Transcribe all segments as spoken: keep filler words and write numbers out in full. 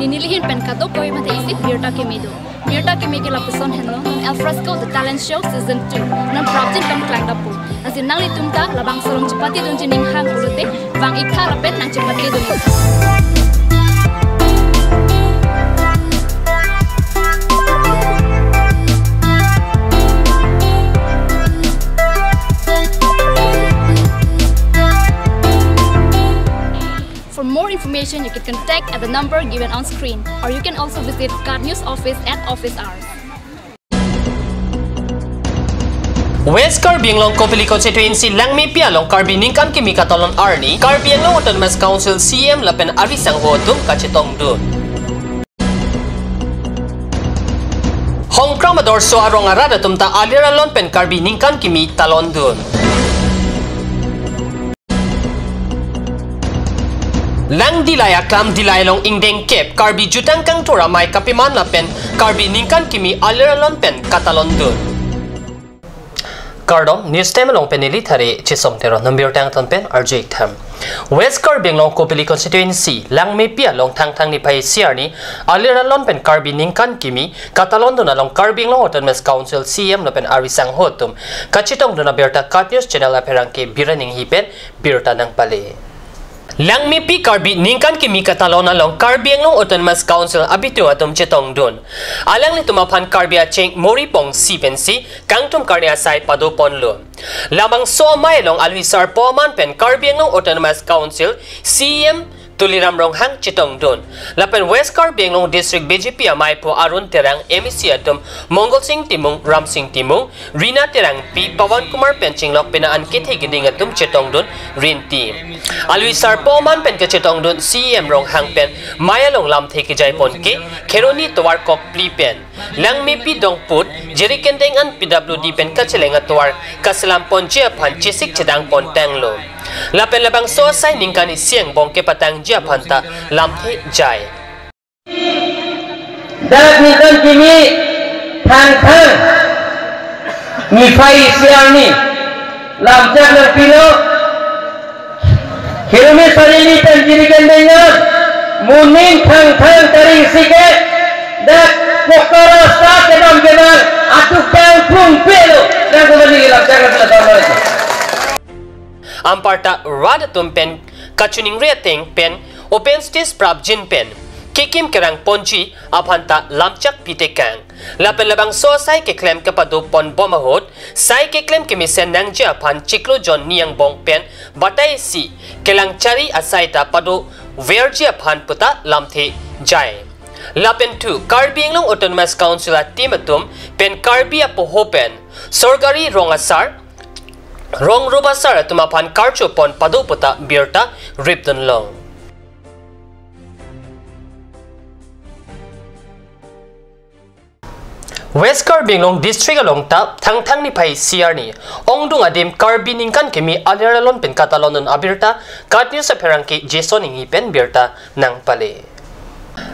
Neli hin pen kadokave mate isi birta keme do. Birta keme ke lapuson henlo, Al Fresco The Talent Show Season two. Non prapjin pen klangdampo. Lasi nanglitum ta labangso along chepatedunji ning hang pulote, vang-ik tha lapen nangchepatedun-ik tha. For more information, you can contact at the number given on screen, or you can also visit KAT News office at office hours. West Karbi Anglong Kopili constituency Langmepi along Karbi ningkan kimi katalon arni, Karbi Anglong Autonomous Council C E M lapen ari sangho atum kachetongdun. Hongkram adorso arong arat atum ta alir alon pen Karbi ningkan kimi talondun. Lang Dillai aklam Dillai along ingdeng kep Karbi jutang kangthur amei kapiman lapen Karbi ningkan kimi alir alon pen katalondun. Kardom, News Time along pen neli Thare Chisom Teron, nambirta angton pen arju-ik tham. West Karbi Anglong Kopili constituency Langmepi along Thangthang niphai isi arni alir alon pen Karbi ningkan kimi katalondun along Karbi Anglong Autonomous Council C E M lapen ari sangho atum kachetongdun abirta KAT News channel apherangke Biren Enghi pen birta nangpale. Langmepi Karbi ningkan kimi katalon along Karbi Anglong Autonomous Council abitung atum chetongdun. Alanglitum aphan Karbi acheng Mori Pongsi pensi kangtum karne asai padoponlo. Labangso amei along alwi sarpoman pen Karbi Anglong Autonomous Council C E M Tuliram Ronghang chetongdun. Lapen West Karbi Anglong District B J P amaiphu Arun Terang, M A C atum Mongol Sing Timung, Ram Sing Timung, Rina Terangpi, Pawan Kumar pen chinglok pena an kethe keding atum chetongdun rinti. Alwi sarpoman pen kachetongdun C E M Ronghang pen mei along lamthe kejaiponke Kheroni tovar kokpli pen Langmepi dongput, Jirikindeng an P W D pen kacheleng atovar kaselamponji aphan chesik chedangpontanglo. Lapen labangso asai ningkan isi angbong kepatangji aphan ta lamthe jai. Dak ningkan kimi Thangthang niphai isi arni lamchak nangpilo. Kheroni Sarili pen Jirikindeng an, moning Thangthang tarik isi ke, dak poka rasta kedam kedam, atuk bang pung pelo, dak kemani lamchak nangpilo. Anparta rat atum pen kachiningri ateng pen open stage prapjin pen kekim kerangponji aphan ta lamchak pitekang. Lapen labangso asai keklem kepadoponbom ahut, sai keklem kemesen nangji aphan chiklo jon ni angbong pen batai isi kelang chari asai ta padoverji aphan puta lamthe jai. Lapen thu Karbi Anglong Autonomous Council a-team atum pen Karbi apoho pen sorkari rong asar, rong rup asar atum aphan karchopon pado puta birta ripdunlong. West Karbi Anglong District along ta Thangthang niphai isi arni ongdung adim Karbi ningkan kimi alir alon pen katalondun abirta KAT News apherangke Jason Enghi pen birta nangpale.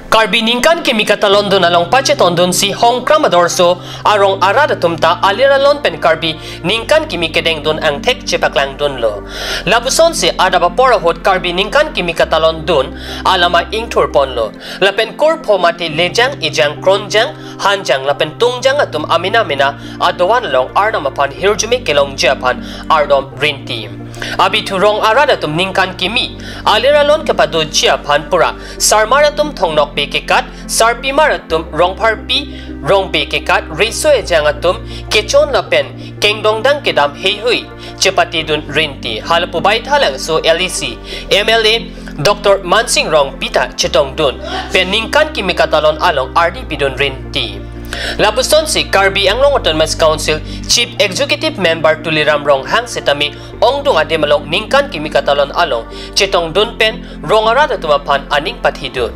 Karbi ningkan kimi katalondun along pachetongdunsi Hongkram adorso arong arat atum ta alir alon pen Karbi ningkan kimi kedengdun angthek chepaklangdunlo. Lapusonsi adap apor ahut Karbi ningkan kimi katalondun alama ingthurponlo. Lapen kurpho mate lejang, ejang, kronjang, hanjang lapen tungjang atum amena mena adovan along Arnam aphan hirjume kelongji aphan ardom rinti. Abithu rong arat atum ningkan kimi alir alon kepadoji aphan pura sarmar atum thongnokbe kekat, sarpimar atum rongpharpi rongbe kekat, riso ejang atum kechon lapen kengdongdang kedam heihui chepatedun rinti. Halapu Baithalangso L A C, M L A Doctor Mansing Rongpi ta chetongdun pen ningkan kimi katalon along ardi pidun rinti. Lapusonsi Karbi Anglong Autonomous Council Chief Executive Member Tuliram Ronghang setame ongdung adim along ningkan kimi katalon along chetongdun pen rong arat atum aphan aning pathidun.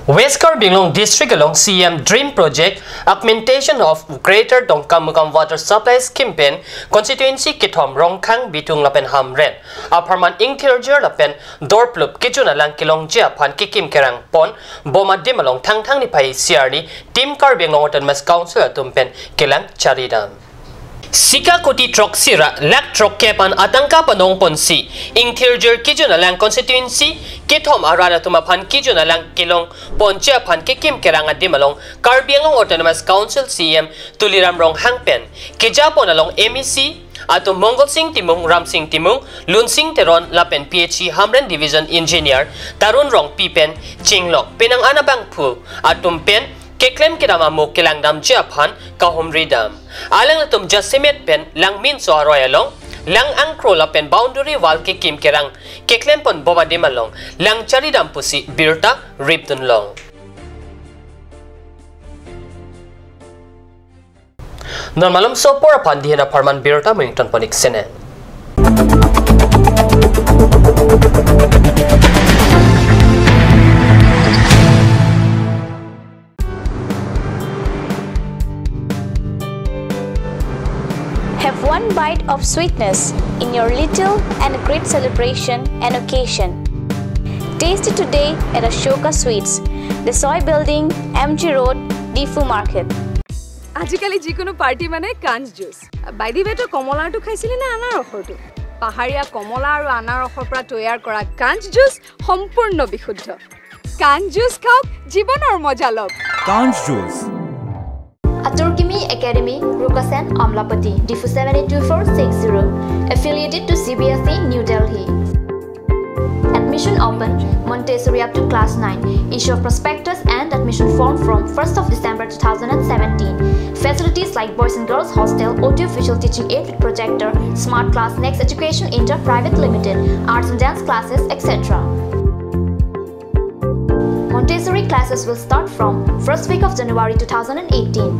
West Karbi Anglong District along C E M Dream Project, Augmentation of Greater Dongkamukam Water Supply Scheme pen constituency kethom Rongkhang, Bitung lapen Hamren apharman ingthirjir lapen dorplup kejun alang kelongji aphan kekim kerangponbom adim along Thangthang niphai isi arni Team Karbi Anglong Autonomous Council atum pen kelang charidam. Sika kuti throksi ra lakh throkkep an atangka panong ponsi, ingthirjir kejun alang constituency kethom arat atum aphan kejun alang kelong ponji aphan kekim kerang adim along Karbi Anglong Autonomous Council C E M Tuliram Ronghang pen kejapon along M A C atum Mongol Sing Timung, Ram Sing Timung, Lun Sing Teron lapen P H E Hamren Division Engineer Tarun Rongpi pen chenglok penang an abangphu atum pen keklem kedam amo kelangdamji aphan kahumri dam. Alang atum jasemet pen Langminso aroi along lang angkro lapen boundary wall kekim kerang keklem pon bom adim along lang chari dam pusi birta ripdun long. Non malomso apor aphan dihen apharman birta mengton ponik sene. Have one bite of sweetness in your little and great celebration and occasion. Taste it today at Ashoka Sweets, the Soy Building, M G Road, Diphu Market. আজিকালি যিকোনো পাৰ্টি মানে কাঞ্চ juice. By the ৱে, তই কমলাৰটো খাইছিলি নে আনাৰসৰটো? পাহাৰীয়া কমলা আৰু আনাৰসৰ পৰা তৈয়াৰ কৰা কাঞ্চ জুচ সম্পূৰ্ণ বিশুদ্ধ। কাঞ্চ জুচ খাওক, জীৱনৰ মজা লওক। Kanch Juice. Atur Kimi Academy, Rukasen, Amlapati, Diphu seven eight two four six zero. Affiliated to C B S E, New Delhi. Admission open, Montessori up to class nine. Issue of prospectus and admission form from first of December two thousand and seventeen. Facilities like boys and girls hostel, audio visual teaching aid with projector, smart class, Next Education India Private Limited, arts and dance classes, et cetera. Montessori classes will start from first week of January two thousand and eighteen.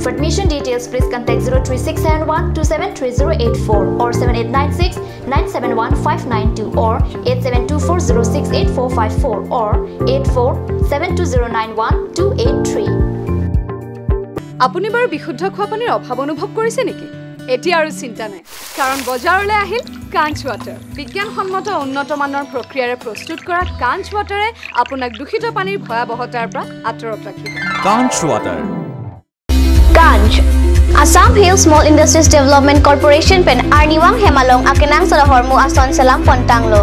For admission details, please contact zero three six seven one two seven three zero eight four or seven eight nine six nine seven one five nine two or eight seven two four zero six eight four five four or eight four seven two zero nine one two eight three. আপুনি বাৰু বিশুদ্ধ খোৱা পানীৰ অভাৱ অনুভৱ কৰিছে নেকি? এতিয়া আৰু চিন্তা নাই, কাৰণ বজাৰলৈ আহিল কাঞ্চ ৱাটাৰ। বিজ্ঞানসন্মত উন্নত মানৰ প্ৰক্ৰিয়াৰে প্ৰস্তুত কৰা কাঞ্চ ৱাটাৰে আপোনাক দূষিত পানীৰ ভয়াৱহতাৰ পৰা আঁতৰত ৰাখিব। Kanch Water. Kanch, Assam Hill Small Industries Development Corporation pen arnivang hem along akenangsot ahormu ason selam pontanglo.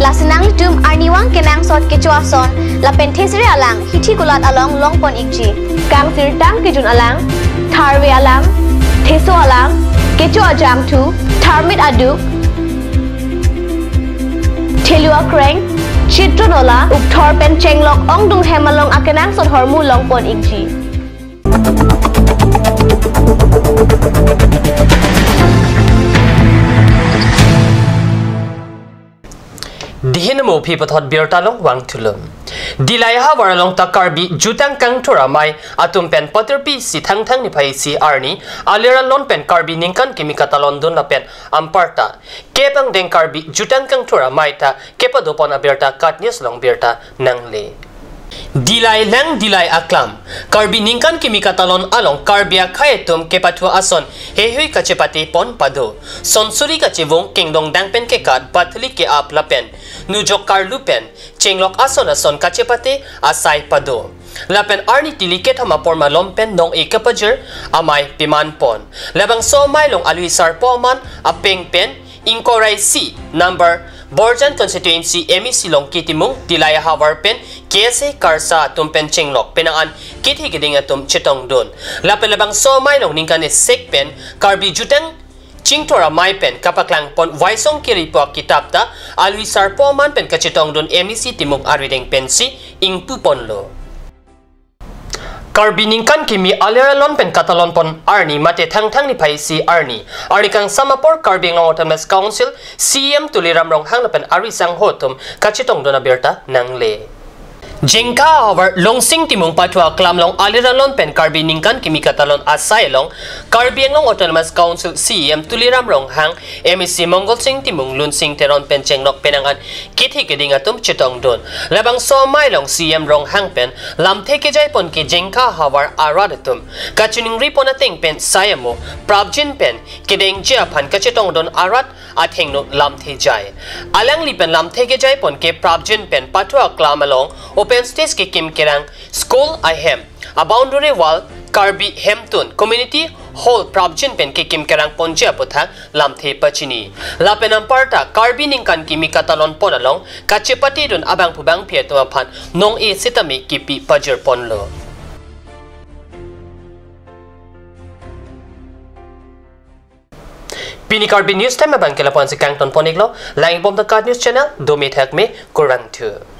Lasi nanglitum arnivang kenangsot kecho ason lapen thesere alang hithi kulat along longpon ikji. Kangsirtang kejun alang, tharve alang, theso alang, kecho ajangthu, tharmit aduk, thelu akreng, chitro nola, ukthor pen chenglok ongdung hem along akenangsot ahormu longpon ikji. Dihin mo phi pathot birta longvang thulo. Dillai ahavar along ta Karbi jutang kangthur amei atum pen patirpi si Thangthang niphai isi arni alir alon pen Karbi ningkan kimi katalon dun lapen anparta kep angdeng Karbi jutang kangthur amei ta kepadopon abirta KAT News along birta nangle. Dillai lang Dillai aklam. Karbi ningkan kimi katalon along Karbi akhei atum kepathu ason heihui kachepate pon pado. Sonsuri kachevung kengdong dang pen kekat bathli ke-ap lapen nujok karlu pen chenglok ason ason kachepate asai pado. Lapen arni tili kethom apor malom pen nong-e kapajir amei peman pon. Labangso amei along alwi sarpo aman apeng pen ingkoi ra isi number Borjan constituency M A C Longki Timung, Dillai ahavar pen K S A Karsa atum pen chenglok penang an kithi keding atum chetongdun. Lapen labangso amei along ningkan esek pen Karbi jutang chingthur amei pen kapaklang pon Waisong Kiri pu akitap ta alwi sarpo aman pen kachetongdun M A C Timung arideng pensi ingpu ponlo. Karbi ningkan kimi alir alon pen katalon pon arni mate Thangthang niphai isi arni, arni kangsam apor Karbi Anglong Autonomous Council C E M Tuliram Ronghang lapen ari sangho atum kachetongdun abirta nangle. Jengkha ahavar Longsing Timung pathu aklam along alir alon pen Karbi ningkan kimi katalon asai along Karbi Anglong Autonomous Council C E M Tuliram Ronghang, M A C Mongol Sing Timung, Lun Sing Teron pen chenglok penang an kithi keding atum chetongdun. Labangso amei along C E M Ronghang pen lamthe kejai pon ke Jengkha ahavar arat atum kachiningri pon ateng pen sai amo prapjin pen kedengji aphan kachetongdun arat athengno lamthe jai. Alangli pen lamthe kejai pon ke prapjin pen pathu aklam along open stage kekim kerang school ahem, a boundary wall, Karbi Hemtun Community Hall prapjin pen kekim kerang ponji aputhak lamthe pachini. Lapen anparta Karbi ningkan kimi katalon pon along kachepatedun abangphu bangphi atum aphan nong-e sitame kipi pajir ponlo. Pini Karbi News Time abang ke lapu-ansi kangton pon-iklo, lang-ik bom ta KAT News Channel, dome thakme, kurvangthu.